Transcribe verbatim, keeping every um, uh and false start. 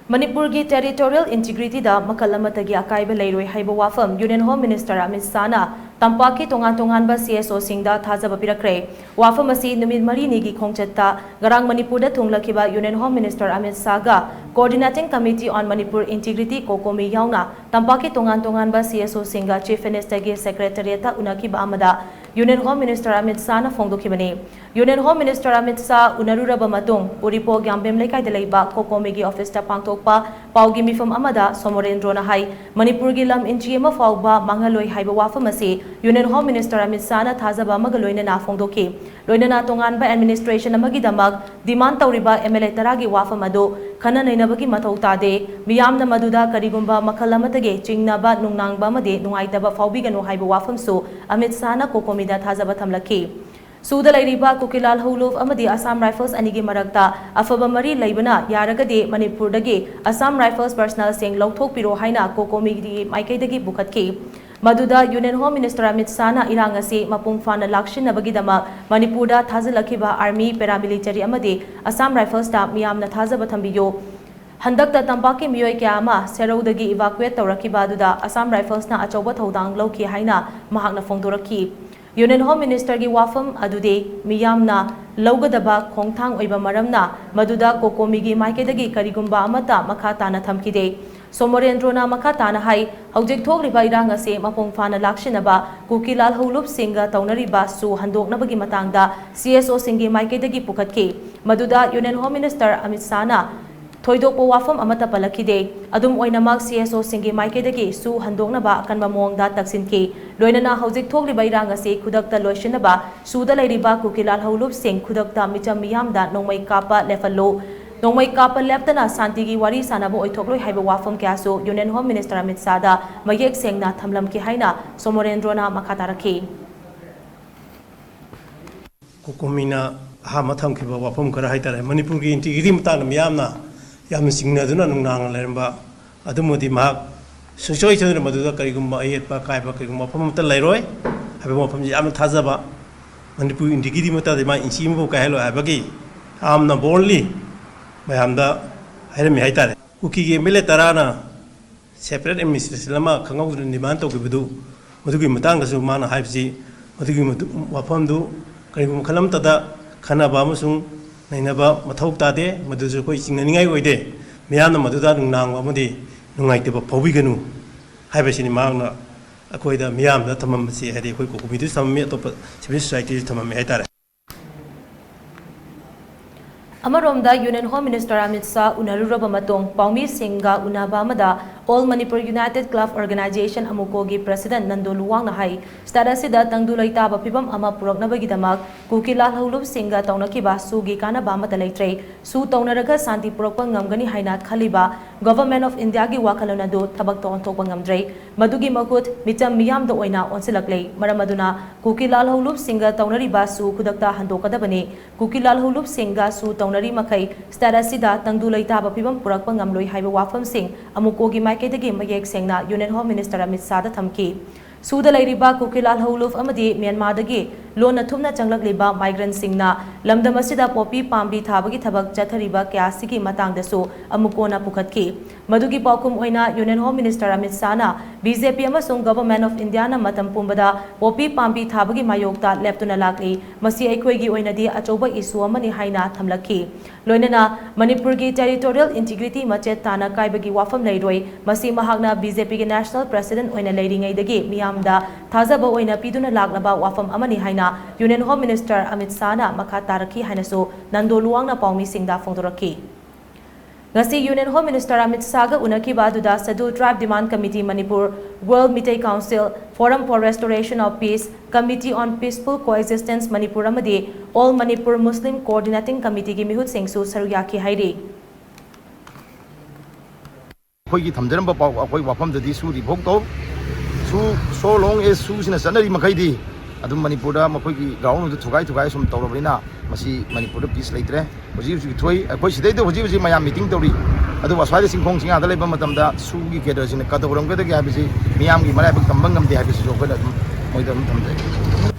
ꯃꯅꯤꯄꯨꯔꯒꯤ territorial integrityꯗ ꯃꯈꯜ ꯑꯃꯠꯇꯒꯤ ꯑꯀꯥꯏꯕ ꯂꯩꯔꯣꯏ ꯍꯥꯏꯕ ꯋꯥꯐꯝ Union Home Minister ꯑꯃꯤꯠ ꯁꯥꯍꯅ ꯇꯝꯄꯥꯛꯀꯤ ꯇꯣꯉꯥꯟ ꯇꯣꯉꯥꯟꯕ CSOꯁꯤꯡꯗ ꯊꯥꯖꯕ ꯄꯤꯔꯛꯈ꯭ꯔꯦ꯫ ꯋꯥꯐꯝ ꯑꯁꯤ ꯅꯨꯃꯤꯠ ꯃꯔꯤꯅꯤꯒꯤ ꯈꯣꯡꯆꯠꯇ ꯉꯔꯥꯡ ꯃꯅꯤꯄꯨꯔꯗ ꯊꯨꯡꯂꯈꯤꯕ Union Home Minister Amit ꯁꯥꯍꯒ Coordinating Committee on Manipur Integrity, COCOMI ꯌꯥꯎꯅ ꯇꯝꯄꯥꯛꯀꯤ ꯇꯣꯉꯥꯟ ꯇꯣꯉꯥꯟꯕ CSOꯁꯤꯡꯒ Chief Ministerꯒꯤ Secretariatꯇ ꯎꯅꯈꯤꯕ ꯑꯃꯗ Union Home Minister Amit ꯁꯥꯍꯅ ꯐꯣꯡꯗꯣꯛꯈꯤꯕꯅꯤ꯫ Union Home Minister Amit Shah ꯎꯅꯔꯨꯔꯕ ꯃꯇꯨꯡ ꯎꯔꯤꯄꯣꯛ ꯌꯥꯝꯕꯦꯝ ꯂꯩꯀꯥꯏꯗ ꯂꯩꯕ COCOMIꯒꯤ officeꯇ ꯄꯥꯡꯊꯣꯛꯄ ꯄꯥꯎꯒꯤ ꯃꯤꯐꯝ ꯑꯃꯗ ꯁꯣꯃꯣꯔꯦꯟꯗ꯭ꯔꯣꯅ ꯍꯥꯏ, ꯃꯅꯤꯄꯨꯔꯒꯤ ꯂꯝ ꯏꯟꯆꯤ ꯑꯃ ꯐꯥꯎꯕ ꯃꯥꯡꯍꯜꯂꯣꯏ ꯍꯥꯏꯕ ꯋꯥꯐꯝ ꯑꯁꯤ Union Home Minister ꯑꯃꯤꯠ ꯁꯥꯍꯅ ꯊꯥꯖꯕ ꯑꯃꯒ ꯂꯣꯏꯅꯅ ꯐꯣꯡꯗꯣꯛꯈꯤ꯫ ꯂꯣꯏꯅꯅ ꯇꯣꯉꯥꯟꯕ administration ꯑꯃꯒꯤꯗꯃꯛ demand ꯇꯧꯔꯤꯕ MLA ꯇꯔꯥꯒꯤ ꯋꯥꯐꯝ ꯑꯗꯨ ꯈꯟꯅ ꯅꯩꯅꯕꯒꯤ ꯃꯊꯧ ꯇꯥꯗꯦ꯫ ꯃꯤꯌꯥꯝꯅ ꯃꯗꯨꯗ ꯀꯔꯤꯒꯨꯝꯕ ꯃꯈꯜ ꯑꯃꯠꯇꯒꯤ ꯆꯤꯡꯅꯕ, ꯅꯨꯡꯅꯥꯡꯕ ꯑꯃꯗꯤ ꯅꯨꯡꯉꯥꯏꯇꯕ ꯐꯥꯎꯕꯤꯒꯅꯨ ꯍꯥꯏꯕ ꯋꯥꯐꯝꯁꯨ ꯑꯃꯤꯠ ꯁꯥꯍꯅ COCOMIꯗ ꯊꯥꯖꯕ ꯊꯝꯂꯛꯈꯤ꯫ ꯁꯨꯗ ꯂꯩꯔꯤꯕ ꯀꯨꯀꯤꯂꯥꯜ ꯍꯧꯂꯨꯞ ꯑꯃꯗꯤ Assam Rifles ꯑꯅꯤꯒꯤ ꯃꯔꯛꯇ ꯑꯐꯕ ꯃꯔꯤ ꯂꯩꯕꯅ ꯌꯥꯔꯒꯗꯤ ꯃꯅꯤꯄꯨꯔꯗꯒꯤ Assam Rifles personnelꯁꯤꯡ ꯂꯧꯊꯣꯛꯄꯤꯔꯣ ꯍꯥꯏꯅ COCOMIꯒꯤ ꯃꯥꯏꯀꯩꯗꯒꯤ ꯄꯨꯈꯠꯈꯤ꯫ ꯃꯗꯨꯗ Union Home Minister ꯑꯃꯤꯠ ꯁꯥꯍꯅ ꯏꯔꯥꯡ ꯑꯁꯤ ꯃꯄꯨꯡ ꯐꯥꯅ ꯂꯥꯛꯁꯤꯟꯅꯕꯒꯤꯗꯃꯛ ꯃꯅꯤꯄꯨꯔꯗ ꯊꯥꯖꯤꯜꯂꯛꯈꯤꯕ army, paramilitary ꯑꯃꯗꯤ Assam Riflesꯇ ꯃꯤꯌꯥꯝꯅ ꯊꯥꯖꯕ ꯊꯝꯕꯤꯌꯨ꯫ ꯍꯟꯗꯛꯇ ꯇꯝꯄꯥꯛꯀꯤ ꯃꯤꯑꯣꯏ ꯀꯌꯥ ꯑꯃ ꯁꯦꯔꯧꯗꯒꯤ evacuate ꯇꯧꯔꯛꯈꯤꯕ ꯑꯗꯨꯗ Assam Riflesꯅ ꯑꯆꯧꯕ ꯊꯧꯗꯥꯡ ꯂꯧꯈꯤ ꯍꯥꯏꯅ ꯃꯍꯥꯛꯅ ꯐꯣꯡꯗꯣꯔꯛꯈꯤ꯫ Union Home Ministerꯒꯤ ꯋꯥꯐꯝ ꯑꯗꯨꯗꯤ ꯃꯤꯌꯥꯝꯅ ꯂꯧꯒꯗꯕ ꯈꯣꯡꯊꯥꯡ ꯑꯣꯏꯕ ꯃꯔꯝꯅ ꯃꯗꯨꯗ COCOMIꯒꯤ ꯃꯥꯏꯀꯩꯗꯒꯤ ꯀꯔꯤꯒꯨꯝꯕ ꯑꯃꯠꯇ ꯃꯈꯥ ꯇꯥꯅ ꯊꯝꯈꯤꯗꯦ꯫ ꯁꯣꯃꯣꯔꯦꯟꯗ꯭ꯔꯣꯅ ꯃꯈꯥ ꯇꯥꯅ ꯍꯥꯏ, ꯍꯧꯖꯤꯛ ꯊꯣꯛꯂꯤꯕ ꯏꯔꯥꯡ ꯑꯁꯤ ꯃꯄꯨꯡ ꯐꯥꯅ ꯂꯥꯛꯁꯤꯟꯅꯕ ꯀꯨꯀꯤꯂꯥꯜ ꯍꯧꯂꯨꯞꯁꯤꯡꯒ ꯇꯧꯅꯔꯤꯕ ꯁꯨ ꯍꯟꯗꯣꯛꯅꯕꯒꯤ ꯃꯇꯥꯡꯗ CSOꯁꯤꯡꯒꯤ ꯃꯥꯏꯀꯩꯗꯒꯤ ꯄꯨꯈꯠꯈꯤ꯫ ꯃꯗꯨꯗ Union Home Minister ꯑꯃꯤꯠ ꯁꯥꯍꯅ ꯊꯣꯏꯗꯣꯛꯄ ꯋꯥꯐꯝ ꯑꯃꯠꯇ ꯄꯜꯂꯛꯈꯤꯗꯦ꯫ ꯑꯗꯨꯝ ꯑꯣꯏꯅꯃꯛ, CSOꯁꯤꯡꯒꯤ ꯃꯥꯏꯀꯩꯗꯒꯤ ꯁꯨ ꯍꯟꯗꯣꯛꯅꯕ ꯑꯀꯟꯕ ꯃꯑꯣꯡꯗ ꯇꯛꯁꯤꯟꯈꯤ꯫ ꯂꯣꯏꯅꯅ ꯍꯧꯖꯤꯛ ꯊꯣꯛꯂꯤꯕ ꯏꯔꯥꯡ ꯑꯁꯤ ꯈꯨꯗꯛꯇ ꯂꯣꯏꯁꯤꯟꯅꯕ ꯁꯨꯗ ꯂꯩꯔꯤꯕ ꯀꯨꯀꯤꯂꯥꯜ ꯍꯧꯂꯨꯞꯁꯤꯡ ꯈꯨꯗꯛꯇ ꯃꯤꯆꯝ ꯃꯤꯌꯥꯝꯗ ꯅꯣꯡꯃꯩ ꯀꯥꯞꯄ ꯂꯦꯞꯍꯜꯂꯨ꯫ ꯅꯣꯡꯃꯩ ꯀꯥꯞꯄ ꯂꯦꯞꯇꯅ ꯁꯥꯟꯇꯤꯒꯤ ꯋꯥꯔꯤ ꯁꯥꯟꯅꯕ ꯑꯣꯏꯊꯣꯛꯂꯣꯏ ꯍꯥꯏꯕ ꯋꯥꯐꯝ ꯀꯌꯥꯁꯨ Union Home Minister ꯑꯃꯤꯠ ꯁꯥꯍꯗ ꯃꯌꯦꯛ ꯁꯦꯡꯅ ꯊꯝꯂꯝꯈꯤ ꯍꯥꯏꯅ ꯁꯣꯃꯣꯔꯦꯟꯗ꯭ꯔꯣꯅ ꯃꯈꯥ ꯇꯥꯔꯛꯈꯤ꯫ COCOMIꯅ ꯑꯍꯥꯟꯕ ꯊꯝꯈꯤꯕ ꯋꯥꯐꯝ ꯈꯔ ꯍꯥꯏꯇꯥꯔꯦ, ꯃꯅꯤꯄꯨꯔꯒꯤ integrity ꯃꯇꯥꯡꯗ ꯃꯤꯌꯥꯝꯅ ꯌꯥꯝꯅ ꯆꯤꯡꯅꯗꯨꯅ ꯅꯨꯡꯅꯥꯡꯅ ꯂꯩꯔꯝꯕ ꯑꯗꯨꯃꯗꯤ ꯃꯍꯥꯛ ꯁꯨꯡꯁꯣꯏ ꯁꯣꯏꯗꯅ ꯃꯗꯨꯗ ꯀꯔꯤꯒꯨꯝꯕ ꯑꯌꯦꯠꯄ ꯑꯀꯥꯏꯕ ꯀꯔꯤꯒꯨꯝꯕ ꯋꯥꯐꯝ ꯑꯃꯠꯇ ꯂꯩꯔꯣꯏ ꯍꯥꯏꯕ ꯋꯥꯐꯝꯁꯤ ꯌꯥꯝꯅ ꯊꯥꯖꯕ꯫ ꯃꯅꯤꯄꯨꯔ integrity ꯃꯇꯥꯡꯗ ꯃꯥ ꯏꯟꯆꯤ ꯑꯃꯐꯥꯎ ꯀꯥꯏꯍꯜꯂꯣꯏ ꯍꯥꯏꯕꯒꯤ ꯌꯥꯝꯅ boldly ꯃꯌꯥꯝꯗ ꯍꯥꯏꯔꯝꯃꯤ ꯍꯥꯏꯇꯥꯔꯦ꯫ ꯀꯨꯀꯤꯒꯤ ꯑꯦꯝ ꯑꯦꯜ ꯑꯦ ꯇꯔꯥꯅ ꯁꯦꯄꯔꯦꯠ ꯑꯦꯗꯃꯤꯅꯤꯁꯇ꯭ꯔꯦꯁꯟ ꯑꯃ ꯈꯪꯍꯧꯗꯅ ꯗꯤꯃꯥꯟ ꯇꯧꯈꯤꯕꯗꯨ, ꯃꯗꯨꯒꯤ ꯃꯇꯥꯡꯗꯁꯨ ꯃꯥꯅ ꯍꯥꯏꯕꯁꯤ, ꯃꯗꯨꯒꯤ ꯃꯇꯨ-, ꯋꯥꯐꯝꯗꯨ ꯀꯔꯤꯒꯨꯝꯕ ꯃꯈꯜ ꯑꯃꯠꯇꯗ ꯈꯟꯅꯕ ꯑꯃꯁꯨꯡ ꯅꯩꯅꯕ ꯃꯊꯧ ꯇꯥꯗꯦ, ꯃꯗꯨꯁꯨ ꯑꯩꯈꯣꯏ ꯆꯤꯡꯅꯅꯤꯡꯉꯥꯏ ꯑꯣꯏꯗꯦ꯫ ꯃꯤꯌꯥꯝꯅ ꯃꯗꯨꯗ ꯅꯨꯡꯅꯥꯡꯕ ꯑꯃꯗꯤ ꯅꯨꯡꯉꯥꯏꯇꯕ ꯐꯥꯎꯕꯤꯒꯅꯨ ꯍꯥꯏꯕꯁꯤꯅꯤ ꯃꯍꯥꯛꯅ ꯑꯩꯈꯣꯏꯗ ꯃꯤꯌꯥꯝꯗ ꯊꯝꯃꯝꯕꯁꯤ, ꯍꯥꯏꯗꯤ ꯑꯩꯈꯣꯏ ꯀꯣꯀꯨꯃꯤꯗꯁꯨ ꯊꯝꯃꯝꯃꯤ, ꯑꯇꯣꯞꯄ ꯁꯤꯚꯤꯜ ꯁꯣꯁꯥꯏꯇꯤꯁꯨ ꯊꯝꯃꯝꯃꯤ ꯍꯥꯏꯇꯥꯔꯦ꯫ ꯑꯃꯔꯣꯝꯗ union home minister Amit Shah ꯎꯅꯔꯨꯔꯕ ꯃꯇꯨꯡ ꯄꯥꯎꯃꯤꯁꯤꯡꯒ ꯎꯅꯕ ꯑꯃꯗ all Manipur united club organisation ꯑꯃꯨꯀꯣꯒꯤ ꯄ꯭ꯔꯁꯤꯗꯦꯟ ꯅꯟꯗꯣ ꯂꯨꯋꯥꯡꯅ ꯍꯥꯏ, ꯁ꯭ꯇꯦꯠ ꯑꯁꯤꯗ ꯇꯪꯗꯨ ꯂꯩꯇꯥꯕ ꯐꯤꯕꯝ ꯑꯃ ꯄꯨꯔꯛꯅꯕꯒꯤꯗꯃꯛ ꯀꯨꯀꯤ ꯂꯥꯜꯍꯧꯂꯨꯞꯁꯤꯡꯒ ꯇꯧꯅꯈꯤꯕ ꯁꯨꯒꯤ ꯀꯥꯟꯅꯕ ꯑꯃꯠꯇ ꯂꯩꯇ꯭ꯔꯦ꯫ ꯁꯨ ꯇꯧꯅꯔꯒ ꯁꯥꯟꯇꯤ ꯄꯨꯔꯛꯄ ꯉꯝꯒꯅꯤ ꯍꯥꯏꯅ ꯈꯜꯂꯤꯕ ꯒꯚꯔꯟꯃꯦꯟꯠ ꯑꯣꯐ ꯏꯟꯗꯤꯌꯥꯒꯤ ꯋꯥꯈꯜꯂꯣꯟ ꯑꯗꯨ ꯊꯕꯛꯇ ꯑꯣꯟꯊꯣꯛꯄ ꯉꯝꯗ꯭ꯔꯦ꯫ ꯃꯗꯨꯒꯤ ꯃꯍꯨꯠ ꯃꯤꯆꯝ ꯃꯤꯌꯥꯝꯗ ꯑꯣꯏꯅ ꯑꯣꯟꯁꯤꯜꯂꯛꯂꯦ꯫ ꯃꯔꯝ ꯑꯗꯨꯅ ꯀꯨꯀꯤ ꯂꯥꯜꯍꯧꯂꯨꯞꯁꯤꯡꯒ ꯇꯧꯅꯔꯤꯕ ꯁꯨ ꯈꯨꯗꯛꯇ ꯍꯟꯗꯣꯛꯀꯗꯕꯅꯤ꯫ ꯀꯨꯀꯤ ꯂꯥꯜꯍꯧꯂꯨꯞꯁꯤꯡꯒ ꯁꯨ ꯇꯧꯅꯔꯤ ꯃꯈꯩ ꯁ꯭ꯇꯦꯠ ꯑꯁꯤꯗ ꯇꯪꯗꯨ ꯂꯩꯇꯥꯕ ꯐꯤꯕꯝ ꯄꯨꯔꯛꯄ ꯉꯝꯂꯣꯏ ꯍꯥꯏꯕ ꯋꯥꯐꯝꯁꯤꯡ ꯑꯃꯨꯀꯣꯒꯤ ꯃꯥꯏꯀꯩꯗꯒꯤ ꯃꯌꯦꯛ ꯁꯦꯡꯅ ꯌꯨꯅꯤꯌꯟ ꯍꯣꯝ ꯃꯤꯅꯤꯁꯇꯔ ꯑꯃꯤꯠ ꯁꯥꯍꯗ ꯊꯝꯈꯤ꯫ ꯁꯨꯗ ꯂꯩꯔꯤꯕ ꯀꯨꯀꯤ ꯂꯥꯜꯍꯧꯂꯨꯞ ꯑꯃꯗꯤ ꯃ꯭ꯌꯥꯟꯃꯥꯔꯗꯒꯤ ꯂꯣꯟꯅ ꯊꯨꯞꯅ ꯆꯪꯂꯛꯂꯤꯕ ꯃꯥꯏꯒ꯭ꯔꯦꯟꯁꯤꯡꯅ ꯂꯝꯗꯝ ꯑꯁꯤꯗ ꯄꯣꯄꯤ ꯄꯥꯝꯕꯤ ꯊꯥꯕꯒꯤ ꯊꯕꯛ ꯆꯠꯊꯔꯤꯕ ꯀꯌꯥ ꯑꯁꯤꯒꯤ ꯃꯇꯥꯡꯗꯁꯨ ꯑꯃꯨꯀꯣꯅ ꯄꯨꯈꯠꯈꯤ꯫ ꯃꯗꯨꯒꯤ ꯄꯥꯎꯈꯨꯝ ꯑꯣꯏꯅ ꯌꯨꯅꯤꯌꯟ ꯍꯣꯝ ꯃꯤꯅꯤꯁꯇꯔ ꯑꯃꯤꯠ ꯁꯥꯍꯅ ꯕꯤ ꯖꯦ ꯄꯤ ꯑꯃꯁꯨꯡ ꯒꯚꯔꯟꯃꯦꯟꯠ ꯑꯣꯐ ꯏꯟꯗꯤꯌꯥꯅ ꯃꯇꯝ ꯄꯨꯝꯕꯗ ꯄꯣꯄꯤ ꯄꯥꯝꯕꯤ ꯊꯥꯕꯒꯤ ꯃꯥꯌꯣꯛꯇ ꯂꯦꯞꯇꯨꯅ ꯂꯥꯛꯂꯤ꯫ ꯃꯁꯤ ꯑꯩꯈꯣꯏꯒꯤ ꯑꯣꯏꯅꯗꯤ ꯑꯆꯧꯕ ꯏꯁꯨ ꯑꯃꯅꯤ ꯍꯥꯏꯅ ꯊꯝꯂꯛꯈꯤ꯫ ꯂꯣꯏꯅꯅ ꯃꯅꯤꯄꯨꯔꯒꯤ ꯇꯦꯔꯤꯇꯣꯔꯤꯌꯦꯜ ꯏꯟꯇꯤꯒ꯭ꯔꯤꯇꯤ ꯃꯆꯦꯠ ꯇꯥꯅ ꯀꯥꯏꯕꯒꯤ ꯋꯥꯐꯝ ꯂꯩꯔꯣꯏ꯫ ꯃꯁꯤ ꯃꯍꯥꯛꯅ ꯕꯤ ꯖꯦ ꯄꯤꯒꯤ ꯅꯦꯁꯅꯦꯜ ꯄ꯭ꯔꯁꯤꯗꯦꯟꯠ ꯑꯣꯏꯅ ꯂꯩꯔꯤꯉꯩꯗꯒꯤ ꯃꯤꯌꯥꯝꯗ ꯊꯥꯖꯕ ꯑꯣꯏꯅ ꯄꯤꯗꯨꯅ ꯂꯥꯛꯂꯕ ꯋꯥꯐꯝ ꯑꯃꯅꯤ ꯍꯥꯏꯅ ꯌꯨꯅꯤꯌꯟ ꯍꯣꯝ ꯃꯤꯅꯤꯁꯇꯔ ꯑꯃꯤꯠ ꯁꯥꯍꯅ ꯃꯈꯥ ꯇꯥꯔꯛꯈꯤ ꯍꯥꯏꯅꯁꯨ ꯅꯟꯗꯣ ꯂꯨꯋꯥꯡꯅ ꯄꯥꯎꯃꯤꯁꯤꯡꯗ ꯐꯣꯡꯗꯣꯔꯛꯈꯤ꯫ ꯉꯁꯤ ꯌꯨꯅꯤꯌꯟ ꯍꯣꯝ ꯃꯤꯅꯤꯁꯇꯔ ꯑꯃꯤꯠ ꯁꯥꯍꯒ ꯎꯅꯈꯤꯕ ꯑꯗꯨꯗ schedule tribe demand committee Manipur, world Meitei council, Forum for Restoration of Peace, Committee on Peaceful Coexistence Manipur ꯑꯃꯗꯤ ꯑꯣꯜ ꯃꯅꯤꯄꯨꯔ ꯃꯨꯁꯂꯤꯝ ꯀꯣꯑꯣꯔꯗꯤꯅꯦꯇꯤꯡ ꯀꯃꯤꯇꯤꯒꯤ ꯃꯤꯍꯨꯠꯁꯤꯡꯁꯨ ꯁꯔꯨꯛ ꯌꯥꯈꯤ ꯍꯥꯏꯔꯤ꯫ ꯑꯩꯈꯣꯏꯒꯤ ꯊꯝꯖꯔꯝꯕ ꯄꯥꯎ, ꯑꯩꯈꯣꯏ ꯋꯥꯐꯝꯗꯗꯤ ꯁꯨ revoke ꯇꯧ, ꯁꯨ, so long as ꯁꯨꯁꯤꯅ ꯆꯠꯅꯔꯤ ꯃꯈꯩꯗꯤ ꯑꯗꯨꯝ ꯃꯅꯤꯄꯨꯔꯗ ꯃꯈꯣꯏꯒꯤ ꯒ꯭ꯔꯥꯎꯟꯗ ꯊꯨꯒꯥꯏ ꯊꯨꯒꯥꯏ ꯁꯨꯝ ꯇꯧꯔꯕꯅꯤꯅ ꯃꯁꯤ ꯃꯅꯤꯄꯨꯔꯗ ꯄꯤꯁ ꯂꯩꯇ꯭ꯔꯦ꯫ ꯍꯧꯖꯤꯛ ꯍꯧꯖꯤꯛ ꯊꯣꯛꯏ, ꯑꯩꯈꯣꯏ ꯁꯤꯗꯩꯗ ꯍꯧꯖꯤꯛ ꯍꯧꯖꯤꯛ ꯃꯌꯥꯝ ꯃꯤꯇꯤꯡ ꯇꯧꯔꯤ꯫ ꯑꯗꯨꯕꯨ ꯑꯁ꯭ꯋꯥꯏꯗ ꯆꯤꯡꯈꯣꯡ ꯆꯤꯡꯌꯥꯗ ꯂꯩꯕ ꯃꯇꯝꯗ ꯁꯨꯒꯤ ꯀꯦꯗꯔꯁꯤꯡꯅ ꯀꯗꯧꯔꯝꯒꯗꯒꯦ ꯍꯥꯏꯕꯁꯤ ꯃꯤꯌꯥꯝꯒꯤ ꯃꯔꯥꯏꯕꯛ ꯇꯝꯕ ꯉꯝꯗꯦ ꯍꯥꯏꯕꯁꯤꯁꯨ ꯑꯩꯈꯣꯏꯅ ꯑꯗꯨꯝ ꯃꯣꯏꯗ ꯑꯗꯨꯝ ꯊꯝꯖꯒꯦ꯫